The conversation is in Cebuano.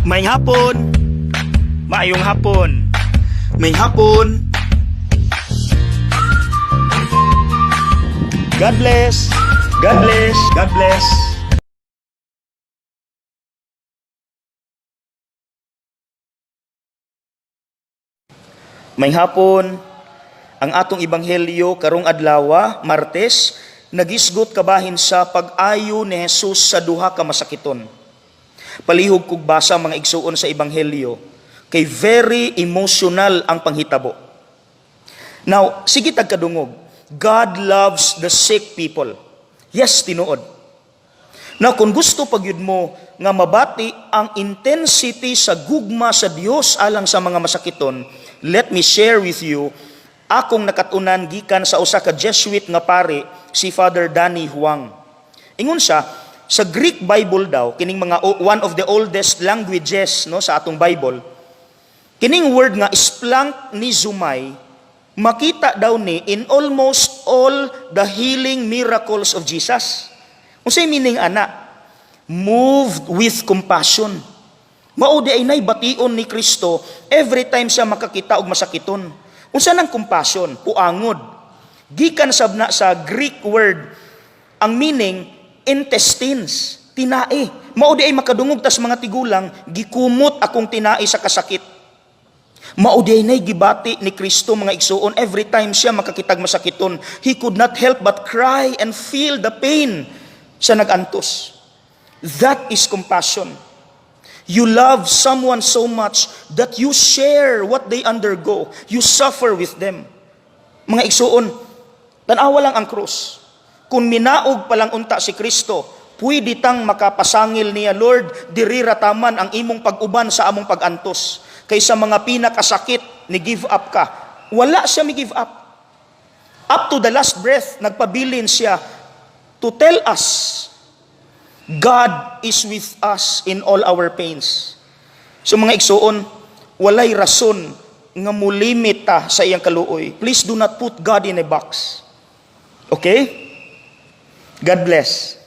Maayong hapon. Maayong hapon. Maayong hapon. God bless. God bless. God bless. Maayong hapon. Ang atong ebanghelyo karong adlaw, Martes, nagisgot kabahin sa pag-ayo ni Jesus sa duha ka masakiton. Palihog kog basa, mga igsuon, sa ebanghelyo kay very emotional ang panghitabo. Now, sige tag kadungog. God loves the sick people. Yes, tinuod. Now, kung gusto pagyud mo nga mabati ang intensity sa gugma sa Dios alang sa mga masakiton, let me share with you akong nakatunan gikan sa usa ka Jesuit nga pari, si Father Danny Huang. Ingon siya, sa Greek Bible daw, kining mga one of the oldest languages, no, sa atong Bible, kining word nga splanchnizomai, makita daw ni in almost all the healing miracles of Jesus. Unsay meaning ana? Moved with compassion. Mao diay nay bation ni Kristo every time siya makakita og masakiton. Unsa nang compassion? Puangod. Gikan sab na sa Greek word, ang meaning intestines, tinae. Mao diay makadungog tas mga tigulang, "Gikumot akong tinae sa kasakit." Mao diay nay gibati ni Kristo, mga igsuon, every time siya makakitag masakiton. He could not help but cry and feel the pain sa nagantos. That is compassion. You love someone so much that you share what they undergo. You suffer with them. Mga igsuon, tanawa lang ang krus. Kung minaog pa lang unta si Kristo, pwede tang makapasangil niya, "Lord, diri ra taman ang imong pag-uban sa among pag-antos. Kaysa mga pinakasakit, ni give up ka." Wala siya mi give up. Up to the last breath, nagpabilin siya to tell us God is with us in all our pains. So mga igsuon, walay rason nga mulimit ta sa iyang kaluoy. Please do not put God in a box. Okay? God bless.